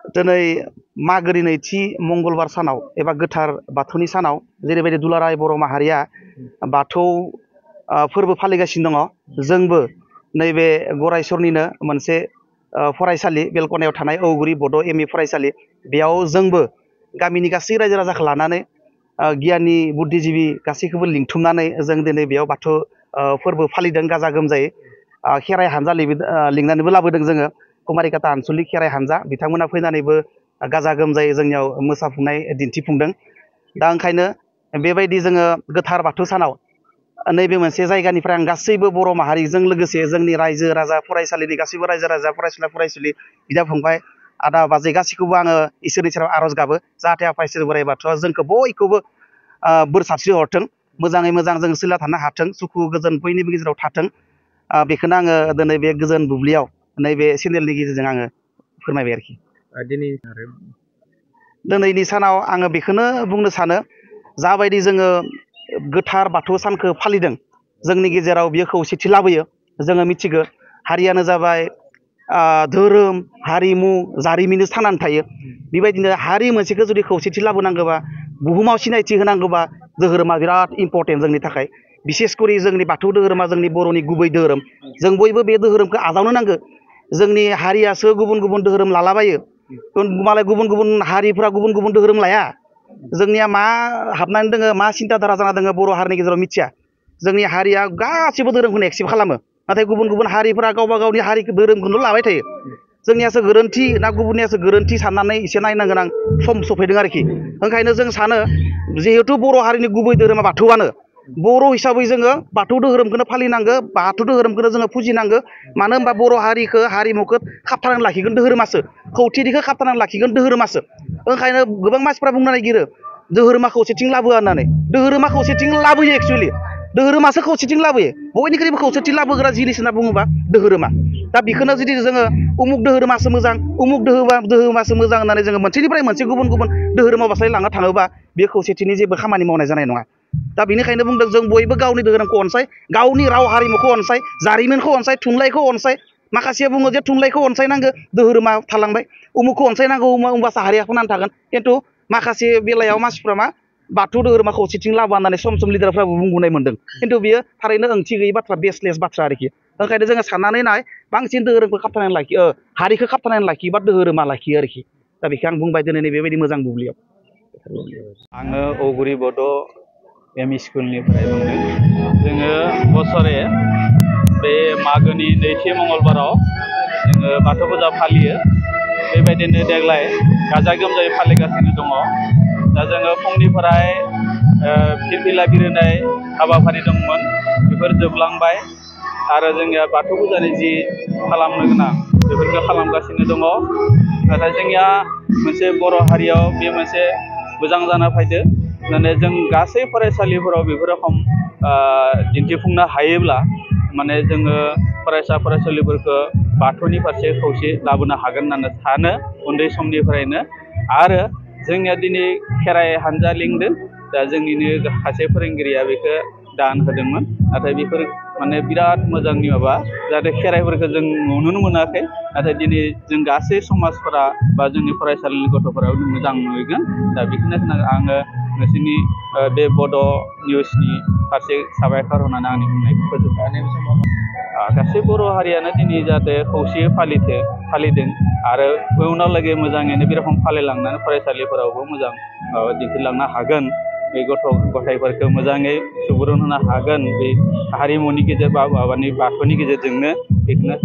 दिनै मागोनि नैथि मंगलबार सानाव एबा गोथार बाथौनि सानाव जेरैबायदि दुलाराय बर' माहारिया बाथौ फोरबो फालिगासिनो दङ जोंबो नैबे गरायसरनिनो मोनसे फरायसालि बेलकनायाव थानाय औगुरि बड' एम इ फरायसालि बेयाव जोंबो गामिनि गासै रायजो राजाखौ लानानै गियाननि बुद्धिजिबि गासैखौबो लिंथुमनानै जों दिनै बेयाव बाथौ फोरबो फालिदों गाजा गोमजायै खेराइ हानजा लिंनानैबो लाबोदों जोङो कुमारिकाटा आनसलिक खेराइ हानजा बिथांमोना फैनानैबो गाजा गोमजायै जोंनियाव मोसाफुंनाय दिन्थिफुंदों दा ओंखायनो बेबायदि जोङो गोथार बाथौ सानाव नैबे मोनसे जायगानिफ्राय आं गासैबो बर' माहारिजों लोगोसे जोंनि रायजो राजा फरायसालिनि गासैबो रायजो राजा फरायसुला फरायसुलि बिदा फंबाय आदा बाजै गासैखौबो आङो इसोरनि सेराव आर'ज गाबो जाहाथे आफा इसोर बोराइ बाथौआ जोंखौ बयखौबो बोर साबस्रि हरथों मोजाङै मोजां जों सोलिना थानो हाथों सुखु गोजोन बयनिबो गेजेराव थाथों बेखौनो आङो दिनै बे गोजोन बुब्लियाव नैबे चेनेलनि गेजेरजों आङो फोरमायबाय आरोखि दिनैनि सानाव आङो बेखौनो बुंनो सानो जाबायदि जोङो गोथार बाथौ सानखौ फालिदों जोंनि गेजेराव बियो खौसेथि लाबोयो जोङो मिथिगौ हारियानो जाबाय धोरोम हारिमु जारिमिन थानानै थायो बेबायदिनो हारि मोनसेखौ जुदि खौसेथि लाबोनांगौबा बुहुमाव सिनायथि होनांगौबा धोरोमा बिराद इम्परटेन्ट जोंनि थाखाय बिसेसकरि जोंनि बाथौ धोरोमा जोंनि बर'नि गुबै धोरोम जों बयबो बे धोरोमखौ आजावनो नांगौ जोंनि हारियासो गुबुन गुबुन धोरोम लालाबायो मालाय गुबुन गुबुन हारिफोरा गुबुन गुबुन धोरोम लाया जोंनिया मा हाबनानै दोङो मा सिन्ताधारा जाना दोङो बर' हारिनि गेजेराव मिथिया जोंनि हारिया गासिबो धोरोमखौनो एक्सेप्ट खालामो नाथाय गुबुन गुबुन हारिफोरा गावबा गावनि हारिखौ धोरोमखौनो लाबाय थायो जोंनियासो गोरोन्थि ना गुबुननियासो गोरोन्थि साननानै एसे नायनांगोन आं सम सफैदों आरोखि ओंखायनो जों सानो जिहेथु बर' हारिनि गुबै धोरोमा बाथौआनो बर' हिसाबै जोङो बाथौ धोरोमखौनो फालिनांगौ बाथौ धोरोमखौनो जोङो फुजिनांगौ मानो होनबा बर' हारिखौ हारिमुखौ खाबथानानै लाखिगोन धोरोमासो खौसेथिखौ खाबथानानै लाखिगोन धोरोमासो ओंखायनो गोबां मानसिफ्रा बुंनो नागिरो धोरोमा खौसेथिं लाबोआ होननानै धोरोमा खौसेथिं लाबोयो एक्सुवेलि धोरोमासो खौसेथिं लाबोयो बयनिख्रुइबो खौसेथि लाबोग्रा जिनिस होनना बुङोबा धोरोमा दा बेखौनो जुदि जोङो उमुक धोरोमासो मोजां उमुक धोरोमासो मोजां होननानै जोङो मोनसेनिफ्राय मोनसे गुबुन गुबुन धोरोमाव बास्लायलांनो थाङोबा बे खौसेथिनि जेबो खामानि मावनाय जानाय नङा दा बेनिखायनो बुंदों जों बयबो गावनि धोरोमखौ अनसाय गावनि राव हारिमुखौ अनसाय जारिमिनखौ अनसाय थुनलाइखौ अनसाय माखासेया बुङो जे थुनलाइखौ अनसायनांगौ धोरोमा थालांबाय उमुखखौ अनसायनांगौ होमबासो हारिया थांनानै थागोन खिन्थु माखासे बेलायाव मानसिफ्रा मा बाथौ धोरोमा खौसेथिं लाबोआ होननानै सम सम लिडारफ्राबो बुंबोनाय मोनदों खिन्थु बियो थारैनो ओंथि गैयि बाथ्रा बेसलेस बाथ्रा आरोखि ओंखायनो जोङो साननानै नाय बांसिन धोरोमखौ खाबथानानै लाखियो हारिखौ खाबथानानै लाखियोबा धोरोमा लाखियो आरोखि दा बेखौ आं बुंबाय दिनै बेबायदि मोजां बुब्लियाव आङो औगुरि बड' एम इ स्कुलनिफ्राय बुंदों जोङो बोसोरे बे मागोनि नैथि मंगलबाराव जोङो बाथौ फुजा फालियो बेबायदिनो देग्लाय गाजा गोमजायै फालिगासिनो दङ दा जोङो फुंनिफ्राय फिरफिला बिरहोनाय हाबाफारि दंमोन बेफोर जोबलांबाय आरो जोंनिया बाथौ फुजानि जि खालामनो गोनां बेफोरखौ खालामगासिनो दङ नाथाय जोंनिया मोनसे बर' हारियाव बे मोनसे मोजां जाना फैदो माने जों गासै फरायसालिफोराव बेफोर रखम दिन्थिफुंनो हायोब्ला माने जोङो फरायसा फरायसुलिफोरखौ बाथौनि फारसे खौसे लाबोनो हागोन होननानै सानो उन्दै समनिफ्रायनो आरो जोंनिया दिनै खेराइ हानजा लिंदों दा जोंनिनो सासे फोरोंगिरिया बेखौ दान होदोंमोन नाथाय बेफोर माने बिराद मोजांनि माबा जाहाथे खेराइफोरखौ जों नुनो मोनाखै नाथाय दिनै जों गासै समाजफोरा बा जोंनि फरायसालिनि गथ'फोरा मोजां नुगोन दा बेखौनो आङो नोंसोरनि बे बड' निउसनि फारसे साबायखर होनानै आंनि बुंनायखौ फोजोबबाय गासै बर' हारियानो दिनै जाहाथे खौसेयै फालिदों आरो उनावलागै मोजाङैनो बे रखम फालिलांनानै फरायसालिफोरावबो मोजां दिन्थिलांनो हागोन बे गथ' गथायफोरखौ मोजाङै सुबुरुन होनो हागोन बे हारिमुनि गेजेर बा माबानि बाथौनि गेजेरजोंनो बेखौनो